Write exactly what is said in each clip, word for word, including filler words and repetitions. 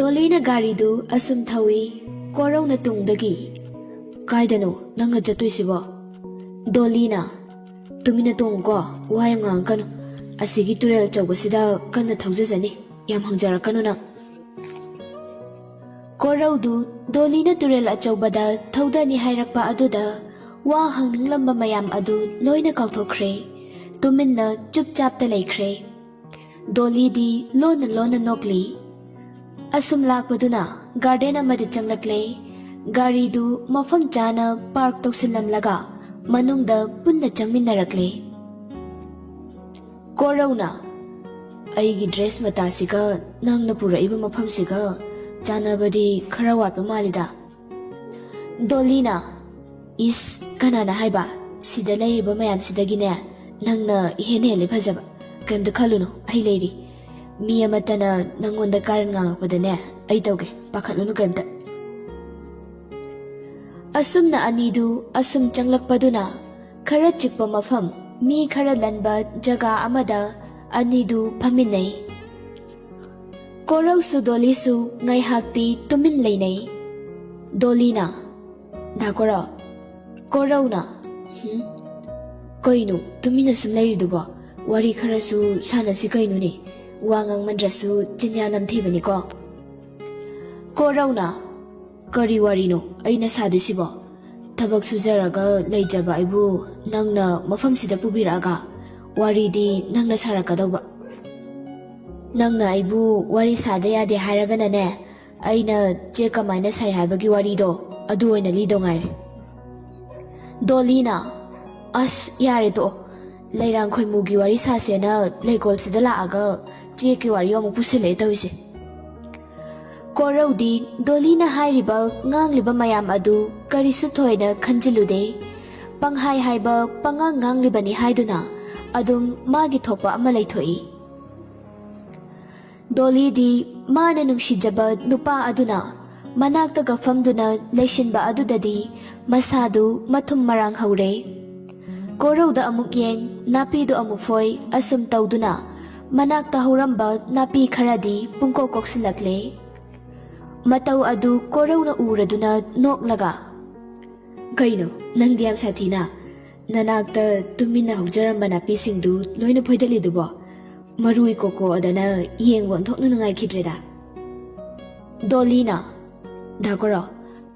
ꯗꯣꯂꯤꯅ ꯒꯥꯔꯤꯗꯨ ꯑꯁꯨꯝ ꯊꯧꯏ, ꯀꯣꯔꯧꯅ ꯇꯨꯡꯗꯒꯤ, "ꯀꯥꯏꯗꯅꯣ ꯅꯪꯅ ꯆꯠꯇꯣꯏꯁꯤꯕꯣ?" ꯗꯣꯂꯤꯅ, "ꯇꯨꯃꯤꯟꯅ ꯇꯣꯡꯉꯨꯀꯣ, ꯋꯥ ꯌꯥꯝ ꯉꯥꯡꯉꯛꯀꯅꯨ꯫ ꯑꯁꯤꯒꯤ ꯇꯨꯔꯦꯜ ꯑꯆꯧꯕꯁꯤꯗ ꯀꯟꯅ ꯊꯧꯖꯖꯅꯤ, ꯌꯥꯝ ꯍꯪꯖꯔꯛꯀꯅꯨ ꯅꯪ꯫" ꯀꯣꯔꯧꯗꯨ ꯗꯣꯂꯤꯅ ꯇꯨꯔꯦꯜ ꯑꯆꯧꯕꯗ ꯊꯧꯗꯅꯤ ꯍꯥꯏꯔꯛꯄ ꯑꯗꯨꯗ ꯋꯥ ꯍꯪꯅꯤꯡꯂꯝꯕ ꯃꯌꯥꯝ ꯑꯗꯨ ꯂꯣꯏꯅ ꯀꯥꯎꯊꯣꯛꯈ꯭ꯔꯦ꯫ ꯇꯨꯃꯤꯟꯅ ꯆꯨꯞꯆꯥꯞꯇ ꯂꯩꯈ꯭ꯔꯦ꯫ ꯗꯣꯂꯤꯗꯤ ꯂꯣꯟꯅ ꯂꯣꯟꯅ ꯅꯣꯛꯂꯤ꯫ ꯑꯁꯨꯝ ꯂꯥꯛꯄꯗꯨꯅ ꯒꯥꯔꯗꯦꯟ ꯑꯃꯗ ꯆꯪꯂꯛꯂꯦ꯫ ꯒꯥꯔꯤꯗꯨ ꯃꯐꯝ ꯆꯥꯅ ꯄꯥꯔꯛ ꯇꯧꯁꯤꯜꯂꯝꯂꯒ ꯃꯅꯨꯡꯗ ꯄꯨꯟꯅ ꯆꯪꯃꯤꯟꯅꯔꯛꯂꯦ꯫ ꯀꯣꯔꯧꯅ, "ꯑꯩꯒꯤ ꯗ꯭ꯔꯦꯁ ꯃꯇꯥꯁꯤꯒ ꯅꯪꯅ ꯄꯨꯔꯛꯏꯕ ꯃꯐꯝꯁꯤꯒ ꯆꯥꯟꯅꯕꯗꯤ ꯈꯔ ꯋꯥꯠꯄ ꯃꯥꯜꯂꯤꯗ꯫" ꯗꯣꯂꯤꯅ, "ꯏꯁ, ꯀꯅꯥꯅ ꯍꯥꯏꯕ? ꯁꯤꯗ ꯂꯩꯔꯤꯕ ꯃꯌꯥꯝꯁꯤꯗꯒꯤꯅꯦ ꯅꯪꯅ ꯏꯍꯦꯟ ꯍꯦꯜꯂꯦ ꯐꯖꯕ꯫ ꯀꯩꯝꯇ ꯈꯜꯂꯨꯅꯨ, ꯑꯩ ꯂꯩꯔꯤ꯫ ꯃꯤ ꯑꯃꯠꯇꯅ ꯅꯪꯉꯣꯟꯗ ꯀꯥꯔꯟ ꯉꯥꯡꯉꯛꯄꯗꯅꯦ ꯑꯩ ꯇꯧꯒꯦ, ꯄꯥꯈꯠꯂꯨꯅꯨ ꯀꯩꯝꯇ꯫" ꯑꯁꯨꯝꯅ ꯑꯅꯤꯗꯨ ꯑꯁꯨꯝ ꯆꯪꯂꯛꯄꯗꯨꯅ ꯈꯔ ꯆꯤꯛꯄ ꯃꯐꯝ, ꯃꯤ ꯈꯔ ꯂꯟꯕ ꯖꯒꯥ ꯑꯃꯗ ꯑꯅꯤꯗꯨ ꯐꯝꯃꯤꯟꯅꯩ꯫ ꯀꯣꯔꯧꯁꯨ ꯗꯣꯂꯤꯁꯨ ꯉꯥꯏꯍꯥꯛꯇꯤ ꯇꯨꯃꯤꯟ ꯂꯩꯅꯩ꯫ ꯗꯣꯂꯤꯅ, "ꯗꯥ ꯀꯣꯔꯧ, ꯀꯣꯔꯧꯅ, ꯍꯨꯝ? ꯀꯩꯅꯣ ꯇꯨꯃꯤꯟꯅ ꯁꯨꯝ ꯂꯩꯔꯤꯗꯨꯕꯣ? ꯋꯥꯔꯤ ꯈꯔꯁꯨ ꯁꯥꯟꯅꯁꯤ ꯀꯩꯅꯣꯅꯦ? ꯋꯥ ꯉꯥꯡꯃꯟꯗ꯭ꯔꯁꯨ ꯆꯤꯟꯌꯥ ꯅꯝꯊꯤꯕꯅꯤꯀꯣ꯫" ꯀꯣꯔꯧꯅ, "ꯀꯔꯤ ꯋꯥꯔꯤꯅꯣ ꯑꯩꯅ ꯁꯥꯗꯣꯏꯁꯤꯕꯣ? ꯊꯕꯛ ꯁꯨꯖꯔꯒ ꯂꯩꯖꯕ ꯑꯩꯕꯨ ꯅꯪꯅ ꯃꯐꯝꯁꯤꯗ ꯄꯨꯕꯤꯔꯛꯑꯒ ꯋꯥꯔꯤꯗꯤ ꯅꯪꯅ ꯁꯥꯔꯛꯀꯗꯧꯕ꯫ ꯅꯪꯅ ꯑꯩꯕꯨ ꯋꯥꯔꯤ ꯁꯥꯗ ꯌꯥꯗꯦ ꯍꯥꯏꯔꯒꯅꯅꯦ, ꯑꯩꯅ ꯆꯦꯛ ꯀꯃꯥꯏꯅ ꯁꯥꯏ ꯍꯥꯏꯕꯒꯤ ꯋꯥꯔꯤꯗꯣ ꯑꯗꯨ ꯑꯣꯏꯅ ꯂꯤꯗꯧ ꯉꯥꯏꯔꯦ꯫" ꯗꯣꯂꯤꯅ, "ꯑꯁ, ꯌꯥꯔꯦ ꯇꯣꯛꯑꯣ꯫ ꯂꯩꯔꯥꯡ ꯈꯣꯏꯃꯨꯒꯤ ꯋꯥꯔꯤ ꯁꯥꯁꯦꯅ ꯂꯩꯀꯣꯜꯁꯤꯗ ꯂꯥꯛꯑꯒ ꯆꯦꯛꯀꯤ ꯋꯥꯔꯤ ꯑꯃꯨꯛ ꯄꯨꯁꯤꯜꯂꯛꯑꯦ ꯇꯧꯔꯤꯁꯦ꯫" ꯀꯣꯔꯧꯗꯤ ꯗꯣꯂꯤꯅ ꯍꯥꯏꯔꯤꯕ ꯉꯥꯡꯂꯤꯕ ꯃꯌꯥꯝ ꯑꯗꯨ ꯀꯔꯤꯁꯨ ꯊꯣꯏꯅ ꯈꯟꯖꯤꯜꯂꯨꯗꯦ꯫ ꯄꯪꯍꯥꯏ ꯍꯥꯏꯕ, ꯄꯉꯥꯡ ꯉꯥꯡꯂꯤꯕꯅꯤ ꯍꯥꯏꯗꯨꯅ ꯑꯗꯨꯝ ꯃꯥꯒꯤ ꯊꯣꯛꯄ ꯑꯃ ꯂꯩꯊꯣꯛꯏ꯫ ꯗꯣꯂꯤꯗꯤ ꯃꯥꯅ ꯅꯨꯡꯁꯤꯖꯕ ꯅꯨꯄꯥ ꯑꯗꯨꯅ ꯃꯅꯥꯛꯇꯒ ꯐꯝꯗꯨꯅ ꯂꯩꯁꯤꯟꯕ ꯑꯗꯨꯗꯗꯤ ꯃꯁꯥꯗꯨ ꯃꯊꯨꯝ ꯃꯔꯥꯡ ꯍꯧꯔꯦ꯫ ꯀꯣꯔꯧꯗ ꯑꯃꯨꯛ ꯌꯦꯡ, ꯅꯥꯄꯤꯗꯨ ꯑꯃꯨꯛ ꯐꯣꯏ, ꯑꯁꯨꯝ ꯇꯧꯗꯨꯅ ꯃꯅꯥꯛꯇ ꯍꯧꯔꯝꯕ ꯅꯥꯄꯤ ꯈꯔꯗꯤ ꯄꯨꯡꯀꯣꯛ ꯀꯣꯛꯁꯤꯜꯂꯛꯂꯦ꯫ ꯃꯇꯧ ꯑꯗꯨ ꯀꯣꯔꯧꯅ ꯎꯔꯗꯨꯅ ꯅꯣꯛꯂꯒ, "ꯀꯩꯅꯣ, ꯅꯪꯗꯤ ꯌꯥꯝ ꯁꯥꯊꯤꯅ? ꯅꯅꯥꯛꯇ ꯇꯨꯃꯤꯟꯅ ꯍꯧꯖꯔꯝꯕ ꯅꯥꯄꯤꯁꯤꯡꯗꯨ ꯂꯣꯏꯅ ꯐꯣꯏꯗꯠꯂꯤꯗꯨꯕꯣ? ꯃꯔꯨ ꯏꯀꯣꯛ ꯀꯣꯛꯑꯗꯅ ꯌꯦꯡꯕ ꯑꯣꯟꯊꯣꯛꯅ ꯅꯨꯡꯉꯥꯏꯈꯤꯗ꯭ꯔꯦꯗ꯫" ꯗꯣꯂꯤꯅ, "ꯗꯥ ꯀꯣꯔꯧ,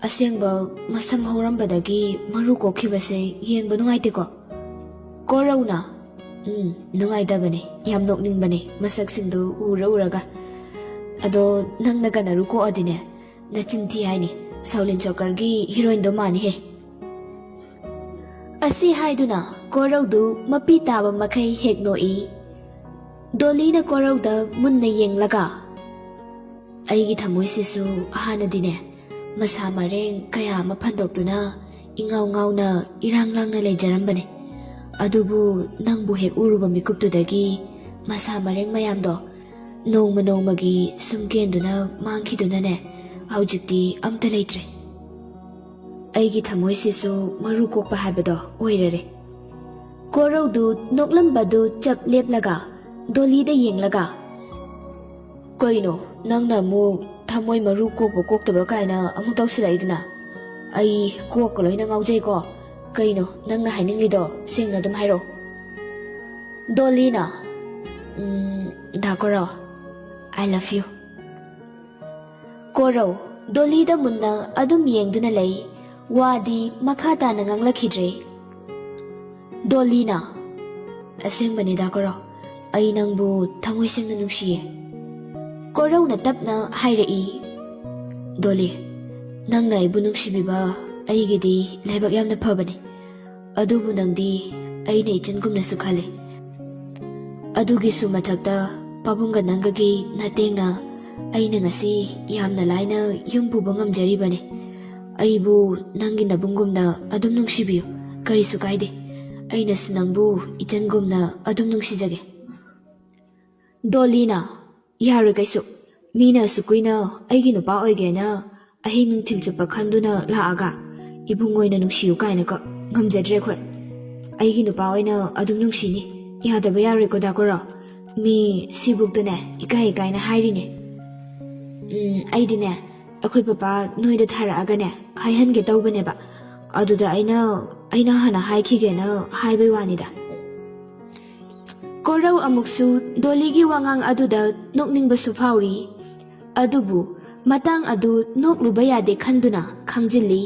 ꯑꯁꯦꯡꯕ ꯃꯁꯝ ꯍꯧꯔꯝꯕꯗꯒꯤ ꯃꯔꯨ ꯀꯣꯛꯈꯤꯕꯁꯦ ꯌꯦꯡꯕ ꯅꯨꯡꯉꯥꯏꯇꯦꯀꯣ?" ꯀꯣꯔꯧꯅ, "ꯎꯝ, ꯅꯨꯡꯉꯥꯏꯇꯕꯅꯦ, ꯌꯥꯝ ꯅꯣꯛꯅꯤꯡꯕꯅꯦ ꯃꯁꯛꯁꯤꯡꯗꯣ ꯎꯔ ꯎꯔꯒ꯫ ꯑꯗꯣ ꯅꯪꯅꯒ ꯅꯔꯨ ꯀꯣꯛꯑꯗꯤꯅꯦ, ꯅꯆꯤꯟ ꯊꯤ ꯍꯥꯏꯅꯤ, ꯁꯥꯎꯂꯤꯟ ꯆꯣꯀꯔꯒꯤ ꯍꯤꯔꯣꯏꯟꯗꯣ ꯃꯥꯟꯅꯤꯍꯦ꯫" ꯑꯁꯤ ꯍꯥꯏꯗꯨꯅ ꯀꯣꯔꯧꯗꯨ ꯃꯄꯤ ꯇꯥꯕ ꯃꯈꯩ ꯍꯦꯛ ꯅꯣꯛꯏ꯫ ꯗꯣꯂꯤꯅ ꯀꯣꯔꯧꯗ ꯃꯨꯟꯅ ꯌꯦꯡꯂꯒ, "ꯑꯩꯒꯤ ꯊꯃꯣꯏꯁꯤꯁꯨ ꯍꯥꯟꯅꯗꯤꯅꯦ, ꯃꯁꯥ ꯃꯔꯦꯡ ꯀꯌꯥ ꯑꯃ ꯐꯟꯗꯣꯛꯇꯨꯅ ꯏꯉꯥꯎ ꯉꯥꯎꯅ ꯏꯔꯥꯡ ꯂꯥꯡꯅ ꯂꯩꯖꯔꯝꯕꯅꯦ꯫ ꯑꯗꯨꯕꯨ ꯅꯪꯕꯨ ꯍꯦꯛ ꯎꯔꯨꯕ ꯃꯤꯀꯨꯞꯇꯨꯗꯒꯤ ꯃꯁꯥ ꯃꯔꯦꯡ ꯃꯌꯥꯝꯗꯣ ꯅꯣꯡꯃ ꯅꯣꯡꯃꯒꯤ ꯁꯨꯝ ꯀꯦꯟꯗꯨꯅ ꯃꯥꯡꯈꯤꯗꯨꯅꯅꯦ, ꯍꯧꯖꯤꯛꯇꯤ ꯑꯝꯇ ꯂꯩꯇ꯭ꯔꯦ꯫ ꯑꯩꯒꯤ ꯊꯃꯣꯏꯁꯤꯁꯨ ꯃꯔꯨ ꯀꯣꯛꯄ ꯍꯥꯏꯕꯗꯣ ꯑꯣꯏꯔꯔꯦ꯫" ꯀꯣꯔꯧꯗꯨ ꯅꯣꯛꯂꯝꯕꯗꯨ ꯆꯞ ꯂꯦꯞꯂꯒ ꯗꯣꯂꯤꯗ ꯌꯦꯡꯂꯒ, "ꯀꯩꯅꯣ, ꯅꯪꯅ ꯑꯃꯨꯛ ꯊꯃꯣꯏ ꯃꯔꯨ ꯀꯣꯛꯄ ꯀꯣꯛꯇꯕ ꯀꯥꯏꯅ ꯑꯃꯨꯛ ꯇꯧꯁꯤꯜꯂꯛꯏꯗꯨꯅ? ꯑꯩ ꯀꯣꯛꯀ ꯂꯣꯏꯅ ꯉꯥꯎꯖꯩꯀꯣ꯫ ꯀꯩꯅꯣ ꯅꯪꯅ ꯍꯥꯏꯅꯤꯡꯂꯤꯗꯣ? ꯁꯦꯡꯅ ꯑꯗꯨꯝ ꯍꯥꯏꯔꯛꯑꯣ꯫" ꯗꯣꯂꯤꯅ, "ꯎꯝ, ꯗꯥ ꯀꯣꯔꯧ, I love you꯫" ꯀꯣꯔꯧ ꯗꯣꯂꯤꯗ ꯃꯨꯟꯅ ꯑꯗꯨꯝ ꯌꯦꯡꯗꯨꯅ ꯂꯩ꯫ ꯋꯥꯗꯤ ꯃꯈꯥ ꯇꯥꯅ ꯉꯥꯡꯂꯛꯈꯤꯗ꯭ꯔꯦ꯫ ꯗꯣꯂꯤꯅ, "ꯑꯁꯦꯡꯕꯅꯤꯗ ꯀꯣꯔꯧ, ꯑꯩ ꯅꯪꯕꯨ ꯊꯃꯣꯏ ꯁꯦꯡꯅ ꯅꯨꯡꯁꯤꯌꯦ꯫" ꯀꯣꯔꯧꯅ ꯇꯞꯅ ꯍꯥꯏꯔꯛꯏ, "ꯗꯣꯂꯤ, ꯅꯪꯅ ꯑꯩꯕꯨ ꯅꯨꯡꯁꯤꯕꯤꯕ ꯑꯩꯒꯤꯗꯤ ꯂꯥꯏꯕꯛ ꯌꯥꯝꯅ ꯐꯕꯅꯤ꯫ ꯑꯗꯨꯕꯨ ꯅꯪꯗꯤ ꯑꯩꯅ ꯏꯆꯟꯒꯨꯝꯅꯁꯨ ꯈꯜꯂꯤ꯫ ꯑꯗꯨꯒꯤꯁꯨ ꯃꯊꯛꯇ ꯄꯥꯕꯨꯡꯒ ꯅꯪꯒꯒꯤ ꯅꯇꯦꯡꯅ ꯑꯩꯅ ꯉꯁꯤ ꯌꯥꯝꯅ ꯂꯥꯏꯅ ꯌꯨꯝ ꯄꯨꯕ ꯉꯝꯖꯔꯤꯕꯅꯤ꯫ ꯑꯩꯕꯨ ꯅꯪꯒꯤ ꯅꯕꯨꯡꯒꯨꯝꯅ ꯑꯗꯨꯝ ꯅꯨꯡꯁꯤꯕꯤꯌꯨ, ꯀꯔꯤꯁꯨ ꯀꯥꯏꯗꯦ꯫ ꯑꯩꯅꯁꯨ ꯅꯪꯕꯨ ꯏꯆꯟꯒꯨꯝꯅ ꯑꯗꯨꯝ ꯅꯨꯡꯁꯤꯖꯒꯦ꯫" ꯗꯣꯂꯤꯅ, "ꯌꯥꯔꯣꯏ ꯀꯩꯁꯨ꯫ ꯃꯤꯅ ꯑꯁꯨꯛ ꯀꯨꯏꯅ ꯑꯩꯒꯤ ꯅꯨꯄꯥ ꯑꯣꯏꯒꯦꯅ ꯑꯍꯤꯡ ꯅꯨꯡꯊꯤꯜ ꯆꯨꯞꯄ ꯈꯟꯗꯨꯅ ꯂꯥꯛꯑꯒ ꯏꯕꯨꯡ ꯑꯣꯏꯅ ꯅꯨꯡꯁꯤꯌꯨ ꯀꯥꯏꯅꯀꯣ ꯉꯝꯖꯗ꯭ꯔꯦ ꯑꯩꯈꯣꯏ꯫ ꯑꯩꯒꯤ ꯅꯨꯄꯥ ꯑꯣꯏꯅ ꯑꯗꯨꯝ ꯅꯨꯡꯁꯤꯅꯤ꯫ ꯌꯥꯗꯕ ꯌꯥꯔꯣꯏꯀꯣ ꯗꯥ ꯀꯣꯔꯧ꯫ ꯃꯤ ꯁꯤꯕꯨꯛꯇꯅꯦ ꯏꯀꯥꯏ ꯏꯀꯥꯏꯅ ꯍꯥꯏꯔꯤꯅꯦ꯫ ꯎꯝ, ꯑꯩꯗꯤꯅꯦ ꯑꯩꯈꯣꯏ ꯄꯄꯥ ꯅꯣꯏꯗ ꯊꯥꯔꯛꯑꯒꯅꯦ ꯍꯥꯏꯍꯟꯒꯦ ꯇꯧꯕꯅꯦꯕ꯫ ꯑꯗꯨꯗ ꯑꯩꯅ ꯑꯩꯅ ꯍꯥꯟꯅ ꯍꯥꯏꯈꯤꯒꯦꯅ ꯍꯥꯏꯕꯩ ꯋꯥꯅꯤꯗ꯫ ꯀꯣꯔꯧ ꯑꯃꯨꯛꯁꯨ ꯗꯣꯂꯤꯒꯤ ꯋꯥꯉꯥꯡ ꯑꯗꯨꯗ ꯅꯣꯛꯅꯤꯡꯕꯁꯨ ꯐꯥꯎꯔꯤ꯫ ꯑꯗꯨꯕꯨ ꯃꯇꯥꯡ ꯑꯗꯨ ꯅꯣꯛꯂꯨꯕ ꯌꯥꯗꯦ ꯈꯟꯗꯨꯅ ꯈꯥꯡꯖꯤꯜꯂꯤ꯫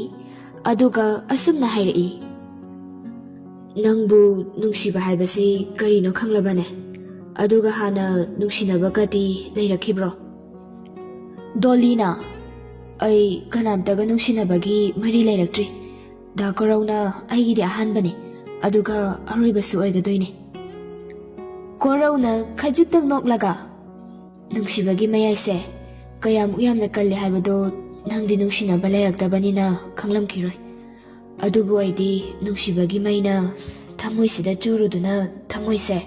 ꯑꯗꯨꯒ ꯑꯁꯨꯝꯅ ꯍꯥꯏꯔꯛꯏ, "ꯅꯪꯕꯨ ꯅꯨꯡꯁꯤꯕ ꯍꯥꯏꯕꯁꯤ ꯀꯔꯤꯅꯣ ꯈꯪꯂꯕꯅꯦ? ꯑꯗꯨꯒ ꯍꯥꯟꯅ ꯅꯨꯡꯁꯤꯅꯕꯒꯗꯤ ꯂꯩꯔꯛꯈꯤꯕ꯭ꯔꯣ?" ꯗꯣꯂꯤꯅ, "ꯑꯩ ꯀꯅꯥꯝꯇꯒ ꯅꯨꯡꯁꯤꯅꯕꯒꯤ ꯃꯔꯤ ꯂꯩꯔꯛꯇ꯭ꯔꯤ꯫ ꯗꯥ ꯀꯣꯔꯧꯅ ꯑꯩꯒꯤꯗꯤ ꯑꯍꯥꯟꯕꯅꯤ, ꯑꯗꯨꯒ ꯑꯔꯣꯏꯕꯁꯨ ꯑꯣꯏꯒꯗꯣꯏꯅꯤ꯫" ꯀꯣꯔꯧꯅ ꯈꯖꯤꯛꯇꯪ ꯅꯣꯛꯂꯒ, "ꯅꯨꯡꯁꯤꯕꯒꯤ ꯃꯌꯥꯏꯁꯦ ꯀꯌꯥꯃꯨꯛ ꯌꯥꯝꯅ ꯀꯜꯂꯤ ꯍꯥꯏꯕꯗꯣ ꯅꯪꯗꯤ ꯅꯨꯡꯁꯤꯅꯕ ꯂꯩꯔꯛꯇꯕꯅꯤꯅ ꯈꯪꯂꯝꯈꯤꯔꯣꯏ꯫ ꯑꯗꯨꯕꯨ ꯑꯩꯗꯤ ꯅꯨꯡꯁꯤꯕꯒꯤ ꯃꯩꯅ ꯊꯃꯣꯏꯁꯤꯗ ꯆꯨꯔꯨꯗꯨꯅ ꯊꯃꯣꯏꯁꯦ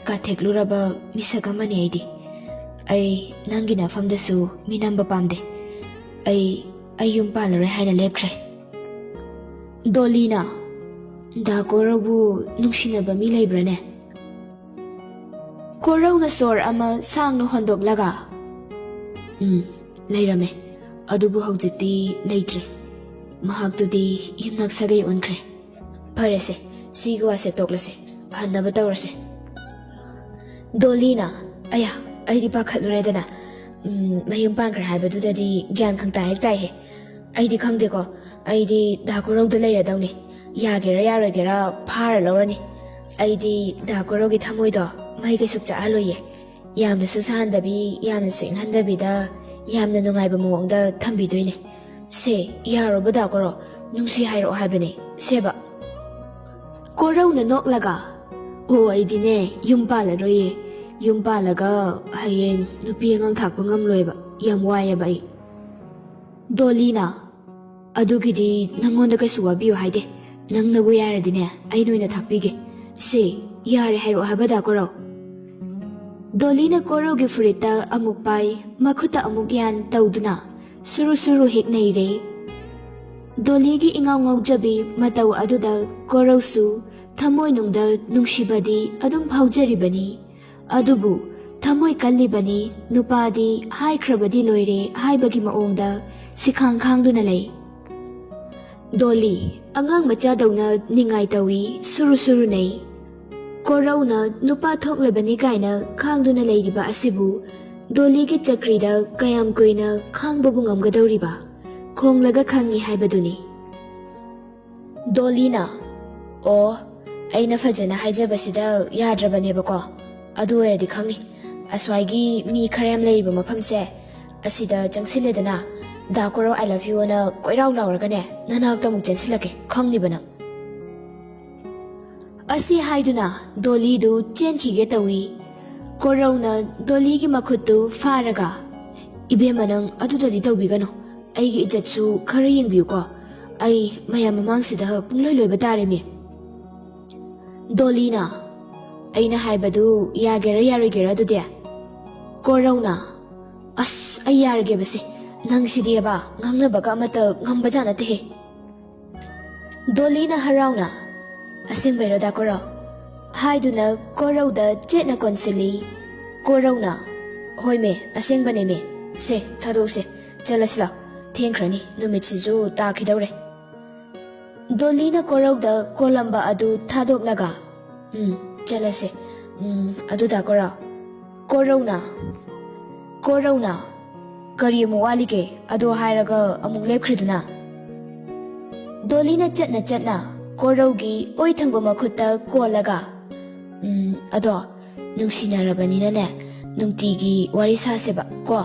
ꯀꯥꯊꯦꯛꯂꯨꯔꯕ ꯃꯤꯁꯛ ꯑꯃꯅꯤ ꯑꯩꯗꯤ꯫ ꯑꯩ ꯅꯪꯒꯤ ꯅꯐꯝꯗꯁꯨ ꯃꯤ ꯅꯝꯕ ꯄꯥꯝꯗꯦ꯫ ꯑꯩ, ꯑꯩ ꯌꯨꯝ ꯄꯥꯜꯂꯔꯣꯏ ꯍꯥꯏꯅ ꯂꯦꯞꯈ꯭ꯔꯦ꯫" ꯗꯣꯂꯤꯅ, "ꯗꯥ ꯀꯣꯔꯧꯕꯨ ꯅꯨꯡꯁꯤꯅꯕ ꯃꯤ ꯂꯩꯕ꯭ꯔꯥꯅꯦ?" ꯀꯣꯔꯧꯅ ꯁꯣꯔ ꯑꯃ ꯁꯥꯡꯅ ꯍꯣꯟꯗꯣꯛꯂꯒ, "ꯎꯝ, ꯂꯩꯔꯝꯃꯦ꯫ ꯑꯗꯨꯕꯨ ꯍꯧꯖꯤꯛꯇꯤ ꯂꯩꯇ꯭ꯔꯦ꯫ ꯃꯍꯥꯛꯇꯨꯗꯤ ꯌꯨꯝꯅꯥꯛ ꯁꯥꯒꯩ ꯑꯣꯟꯈ꯭ꯔꯦ꯫ ꯐꯔꯦꯁꯦ, ꯁꯤꯒꯤ ꯋꯥꯁꯦ ꯇꯣꯛꯂꯁꯦ꯫ ꯍꯟꯅꯕ ꯇꯧꯔꯁꯦ꯫" ꯗꯣꯂꯤꯅ, "ꯑꯌꯥ, ꯑꯩꯗꯤ ꯄꯥꯈꯠꯂꯨꯔꯦꯗꯅ꯫ ꯎꯝ, ꯃꯌꯨꯝ ꯄꯥꯟꯈ꯭ꯔꯦ ꯍꯥꯏꯕꯗꯨꯗꯗꯤ ꯒ꯭ꯌꯥꯟ ꯈꯪꯇꯥ ꯍꯦꯛ ꯇꯥꯏꯍꯦ꯫ ꯑꯩꯗꯤ ꯈꯪꯗꯦꯀꯣ꯫ ꯑꯩꯗꯤ ꯗꯥ ꯀꯣꯔꯧꯗ ꯂꯩꯔꯗꯧꯅꯤ꯫ ꯌꯥꯒꯦꯔꯥ ꯌꯥꯔꯣꯏꯒꯦꯔꯥ ꯐꯥꯔ ꯂꯧꯔꯅꯤ꯫ ꯑꯩꯗꯤ ꯗꯥ ꯀꯣꯔꯧꯒꯤ ꯊꯃꯣꯏꯗꯣ ꯃꯩ ꯀꯩꯁꯨ ꯆꯥꯛꯍꯜꯂꯣꯏꯌꯦ꯫ ꯌꯥꯝꯅꯁꯨ ꯁꯥꯍꯟꯗꯕꯤ, ꯌꯥꯝꯅꯁꯨ ꯏꯪꯍꯟꯗꯕꯤꯗ, ꯌꯥꯝꯅ ꯅꯨꯡꯉꯥꯏꯕ ꯃꯑꯣꯡꯗ ꯊꯝꯕꯤꯗꯣꯏꯅꯦ꯫ ꯁꯦ, ꯌꯥꯔꯣꯕ ꯗꯥ ꯀꯣꯔꯧ, ꯅꯨꯡꯁꯤ ꯍꯥꯏꯔꯛꯑꯣ ꯍꯥꯏꯕꯅꯦ, ꯁꯦꯕ꯫" ꯀꯣꯔꯧꯅ ꯅꯣꯛꯂꯒ, "ꯑꯣ, ꯑꯩꯗꯤꯅꯦ ꯌꯨꯝ ꯄꯥꯜꯂꯔꯣꯏꯌꯦ꯫ ꯌꯨꯝ ꯄꯥꯜꯂꯒ ꯍꯌꯦꯡ ꯅꯨꯄꯤ ꯑꯉꯥꯡ ꯊꯥꯛꯄ ꯉꯝꯂꯣꯏꯕ꯫ ꯌꯥꯝ ꯋꯥꯏꯌꯦꯕ ꯑꯩ꯫" ꯗꯣꯂꯤꯅ, "ꯑꯗꯨꯒꯤꯗꯤ ꯅꯪꯉꯣꯟꯗ ꯀꯩꯁꯨ ꯋꯥꯕꯤꯌꯨ ꯍꯥꯏꯗꯦ꯫ ꯅꯪꯅꯕꯨ ꯌꯥꯔꯗꯤꯅꯦ, ꯑꯩꯅ ꯑꯣꯏꯅ ꯊꯥꯛꯄꯤꯒꯦ꯫ ꯁꯦ, ꯌꯥꯔꯦ ꯍꯥꯏꯔꯛꯑꯣ ꯍꯥꯏꯕ ꯗꯥ ꯀꯣꯔꯧ꯫" ꯗꯣꯂꯤꯅ ꯀꯣꯔꯧꯒꯤ ꯐꯨꯔꯤꯠꯇ ꯑꯃꯨꯛ ꯄꯥꯏ, ꯃꯈꯨꯠꯇ ꯑꯃꯨꯛ ꯌꯥꯟ ꯇꯧꯗꯨꯅ ꯁꯨꯔꯨ ꯁꯨꯔꯨ ꯍꯦꯛ ꯅꯩꯔꯦ꯫ ꯗꯣꯂꯤꯒꯤ ꯏꯉꯥꯎ ꯉꯥꯎꯖꯕꯤ ꯃꯇꯧ ꯑꯗꯨꯗ ꯀꯣꯔꯧꯁꯨ ꯊꯃꯣꯏꯅꯨꯡꯗ ꯅꯨꯡꯁꯤꯕꯗꯤ ꯑꯗꯨꯝ ꯐꯥꯎꯖꯔꯤꯕꯅꯤ꯫ ꯑꯗꯨꯕꯨ ꯊꯃꯣꯏ ꯀꯜꯂꯤꯕꯅꯤ, ꯅꯨꯄꯥꯗꯤ ꯍꯥꯏꯈ꯭ꯔꯕꯗꯤ ꯂꯣꯏꯔꯦ ꯍꯥꯏꯕꯒꯤ ꯃꯑꯣꯡꯗ ꯁꯤꯈꯥꯡ ꯈꯥꯡꯗꯨꯅ ꯂꯩ꯫ ꯗꯣꯂꯤ, ꯑꯉꯥꯡ ꯃꯆꯥꯗꯧꯅ ꯅꯤꯡꯉꯥꯏ ꯇꯧꯏ, ꯁꯨꯔꯨ ꯁꯨꯔꯨ ꯅꯩ꯫ ꯀꯣꯔꯧꯅ ꯅꯨꯄꯥ ꯊꯣꯛꯂꯕꯅꯤ ꯀꯥꯏꯅ ꯈꯥꯡꯗꯨꯅ ꯂꯩꯔꯤꯕ ꯑꯁꯤꯕꯨ ꯗꯣꯂꯤꯒꯤ ꯆꯀ꯭ꯔꯤꯗ ꯀꯌꯥꯝ ꯀꯨꯏꯅ ꯈꯥꯡꯕꯕꯨ ꯉꯝꯒꯗꯧꯔꯤꯕ? ꯈꯣꯡꯂꯒ ꯈꯪꯉꯤ ꯍꯥꯏꯕꯗꯨꯅꯤ꯫ ꯗꯣꯂꯤꯅ, "ꯑꯣ, ꯑꯩꯅ ꯐꯖꯅ ꯍꯥꯏꯖꯕꯁꯤꯗ ꯌꯥꯗ꯭ꯔꯕꯅꯦꯕꯀꯣ꯫ ꯑꯗꯨ ꯑꯣꯏꯔꯗꯤ ꯈꯪꯉꯤ, ꯑꯁ꯭ꯋꯥꯏꯒꯤ ꯃꯤ ꯈꯔ ꯌꯥꯝ ꯂꯩꯔꯤꯕ ꯃꯐꯝꯁꯦ, ꯑꯁꯤꯗ ꯆꯪꯁꯤꯜꯂꯦꯗꯅ, ꯗꯥ ꯀꯣꯔꯧ I love you ꯑꯅ ꯀꯣꯏꯔꯥꯎ ꯂꯥꯎꯔꯒꯅꯦ, ꯅꯅꯥꯛꯇ ꯑꯃꯨꯛ ꯆꯦꯟꯁꯤꯜꯂꯛꯀꯦ, ꯈꯪꯅꯤꯕ ꯅꯪ"꯫ ꯑꯁꯤ ꯍꯥꯏꯗꯨꯅ ꯗꯣꯂꯤꯗꯨ ꯆꯦꯟꯈꯤꯒꯦ ꯇꯧꯏ꯫ ꯀꯣꯔꯧꯅ ꯗꯣꯂꯤꯒꯤ ꯃꯈꯨꯠꯇꯨ ꯐꯥꯔꯒ, "ꯏꯕꯦꯝꯃ, ꯅꯪ ꯑꯗꯨꯗꯗꯤ ꯇꯧꯕꯤꯒꯅꯨ, ꯑꯩꯒꯤ ꯏꯖꯠꯁꯨ ꯈꯔ ꯌꯦꯡꯕꯤꯌꯨꯀꯣ, ꯑꯩ ꯃꯌꯥꯝ ꯃꯃꯥꯡꯁꯤꯗ ꯄꯨꯡꯂꯣꯏ ꯂꯣꯏꯕ ꯇꯥꯔꯦꯃꯤ"꯫ ꯗꯣꯂꯤꯅ, "ꯑꯩꯅ ꯍꯥꯏꯕꯗꯨ ꯌꯥꯒꯦꯔꯥ ꯌꯥꯔꯣꯏꯒꯦꯔꯥ ꯑꯗꯨꯗꯤ?" ꯀꯣꯔꯧꯅ, "ꯑꯁ, ꯑꯩ ꯌꯥꯔꯒꯦꯕꯁꯦ, ꯅꯪꯁꯤꯗꯤꯕ ꯉꯥꯡꯅꯕꯒ ꯑꯃꯠꯇ ꯉꯝꯕꯖꯥꯠ ꯅꯠꯇꯦꯍꯦ"꯫ ꯗꯣꯂꯤꯅ ꯍꯔꯥꯎꯅ, "ꯑꯁꯦꯡꯕꯩꯔꯣ ꯗꯥ ꯀꯣꯔꯧ?" ꯍꯥꯏꯗꯨꯅ ꯀꯣꯔꯧꯗ ꯆꯦꯠꯅ ꯀꯣꯟꯁꯤꯜꯂꯤ꯫ ꯀꯣꯔꯧꯅ, "ꯍꯣꯏꯃꯦ, ꯑꯁꯦꯡꯕꯅꯦꯃꯦ꯫ ꯁꯦ, ꯊꯥꯗꯣꯛꯁꯦ, ꯆꯠꯂꯁꯤ ꯂꯥꯎ꯫ ꯊꯦꯡꯈ꯭ꯔꯅꯤ, ꯅꯨꯃꯤꯠꯁꯤꯁꯨ ꯇꯥꯈꯤꯗꯧꯔꯦ"꯫ ꯗꯣꯂꯤꯅ ꯀꯣꯔꯧꯗ ꯀꯣꯜꯂꯝꯕ ꯑꯗꯨ ꯊꯥꯗꯣꯛꯂꯒ, "ꯎꯝ, ꯆꯠꯂꯁꯦ꯫ ꯎꯝ, ꯑꯗꯨ ꯗꯥ ꯀꯣꯔꯧ"꯫ ꯀꯣꯔꯧꯅ, ꯀꯣꯔꯧꯅ, "ꯀꯔꯤ ꯑꯃꯨꯛ ꯋꯥꯠꯂꯤꯒꯦ?" ꯑꯗꯣ ꯍꯥꯏꯔꯒ ꯑꯃꯨꯛ ꯂꯦꯞꯈ꯭ꯔꯤꯗꯨꯅ꯫ ꯗꯣꯂꯤꯅ ꯆꯠꯅ ꯆꯠꯅ ꯀꯣꯔꯧꯒꯤ ꯑꯣꯏ ꯊꯪꯕ ꯃꯈꯨꯠꯇ ꯀꯣꯜꯂꯒ, "ꯎꯝ, ꯑꯗꯣ ꯅꯨꯡꯁꯤꯅꯔꯕꯅꯤꯅꯅꯦ, ꯅꯨꯡꯇꯤꯒꯤ ꯋꯥꯔꯤ ꯁꯥꯁꯦꯕ ꯀꯣ"꯫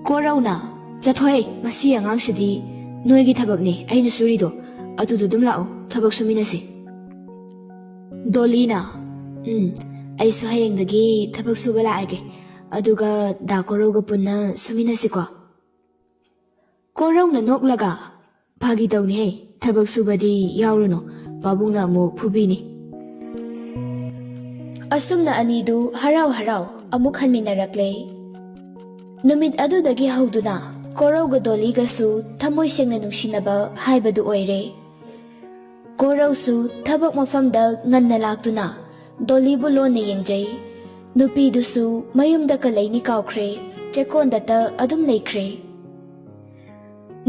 ꯀꯣꯔꯧꯅ, "ꯆꯠꯊꯣꯍꯦ, ꯃꯁꯤ ꯑꯉꯥꯡꯁꯤꯗꯤ ꯅꯣꯏꯒꯤ ꯊꯕꯛꯅꯦ ꯑꯩꯅ ꯁꯨꯔꯤꯗꯣ, ꯑꯗꯨꯗ ꯑꯗꯨꯝ ꯂꯥꯛꯑꯣ, ꯊꯕꯛ ꯁꯨꯃꯤꯟꯅꯁꯤ"꯫ ꯗꯣꯂꯤꯅ, "ꯎꯝ, ꯑꯩꯁꯨ ꯍꯌꯦꯡꯗꯒꯤ ꯊꯕꯛ ꯁꯨꯕ ꯂꯥꯛꯑꯒꯦ, ꯑꯗꯨꯒ ꯗꯥ ꯀꯣꯔꯧꯒ ꯄꯨꯟꯅ ꯁꯨꯃꯤꯟꯅꯁꯤꯀꯣ"꯫ ꯀꯣꯔꯧꯅ ꯅꯣꯛꯂꯒ, "ꯐꯥꯒꯤ ꯇꯧꯅꯤꯍꯦ, ꯊꯕꯛ ꯁꯨꯕꯗꯤ ꯌꯥꯎꯔꯨꯅꯨ, ꯄꯥꯕꯨꯡꯅ ꯑꯃꯨꯛ ꯐꯨꯕꯤꯅꯤ"꯫ ꯑꯁꯨꯝꯅ ꯑꯅꯤꯗꯨ ꯍꯔꯥꯎ ꯍꯔꯥꯎ ꯑꯃꯨꯛ ꯍꯟꯃꯤꯟꯅꯔꯛꯂꯦ꯫ ꯅꯨꯃꯤꯠ ꯑꯗꯨꯗꯒꯤ ꯍꯧꯗꯨꯅ ꯀꯣꯔꯧꯒ ꯗꯣꯂꯤꯒꯁꯨ ꯊꯃꯣꯏ ꯁꯦꯡꯅ ꯅꯨꯡꯁꯤꯅꯕ ꯍꯥꯏꯕꯗꯨ ꯑꯣꯏꯔꯦ꯫ ꯀꯣꯔꯧꯁꯨ ꯊꯕꯛ ꯃꯐꯝꯗ ꯉꯟꯅ ꯂꯥꯛꯇꯨꯅ ꯗꯣꯂꯤꯕꯨ ꯂꯣꯟꯅ ꯌꯦꯡꯖꯩ꯫ ꯅꯨꯄꯤꯗꯨꯁꯨ ꯃꯌꯨꯝꯗ ꯀꯂꯩꯅꯤ ꯀꯥꯎꯈ꯭ꯔꯦ, ꯆꯦꯛꯀꯣꯟꯗꯇ ꯑꯗꯨꯝ ꯂꯩꯈ꯭ꯔꯦ꯫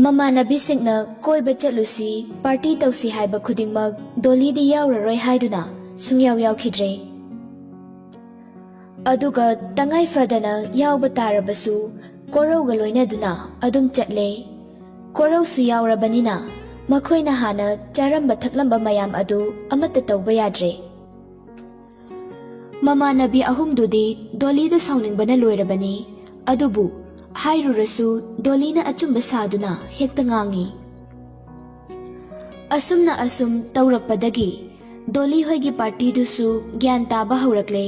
ꯃꯃꯥꯟꯅꯕꯤꯁꯤꯡꯅ ꯀꯣꯏꯕ ꯆꯠꯂꯨꯁꯤ, ꯄꯥꯔꯇꯤ ꯇꯧꯁꯤ ꯍꯥꯏꯕ ꯈꯨꯗꯤꯡꯃꯛ ꯗꯣꯂꯤꯗꯤ ꯌꯥꯎꯔꯔꯣꯏ ꯍꯥꯏꯗꯨꯅ ꯁꯨꯡꯌꯥꯎ ꯌꯥꯎꯈꯤꯗ꯭ꯔꯦ꯫ ꯑꯗꯨꯒ ꯇꯉꯥꯏ ꯐꯗꯅ ꯌꯥꯎꯕ ꯇꯥꯔꯕꯁꯨ ꯀꯣꯔꯧꯒ ꯂꯣꯏꯅꯗꯨꯅ ꯑꯗꯨꯝ ꯆꯠꯂꯦ꯫ ꯀꯣꯔꯧꯁꯨ ꯌꯥꯎꯔꯕꯅꯤꯅ ꯃꯈꯣꯏꯅ ꯍꯥꯟꯅ ꯆꯥꯔꯝꯕ ꯊꯛꯂꯝꯕ ꯃꯌꯥꯝ ꯑꯗꯨ ꯑꯃꯠꯇ ꯇꯧꯕ ꯌꯥꯗ꯭ꯔꯦ꯫ ꯃꯃꯥꯟꯅꯕꯤ ꯑꯍꯨꯝꯗꯨꯗꯤ ꯗꯣꯂꯤꯗ ꯁꯥꯎꯅꯤꯡꯕꯅ ꯂꯣꯏꯔꯕꯅꯤ꯫ ꯑꯗꯨꯕꯨ ꯍꯥꯏꯔꯨꯔꯁꯨ ꯗꯣꯂꯤꯅ ꯑꯆꯨꯝꯕ ꯁꯥꯗꯨꯅ ꯍꯦꯛꯇ ꯉꯥꯡꯉꯤ꯫ ꯑꯁꯨꯝꯅ ꯑꯁꯨꯝ ꯇꯧꯔꯛꯄꯗꯒꯤ ꯗꯣꯂꯤ ꯍꯣꯏꯒꯤ ꯄꯥꯔꯇꯤꯗꯨꯁꯨ ꯒ꯭ꯌꯥꯟ ꯇꯥꯕ ꯍꯧꯔꯛꯂꯦ꯫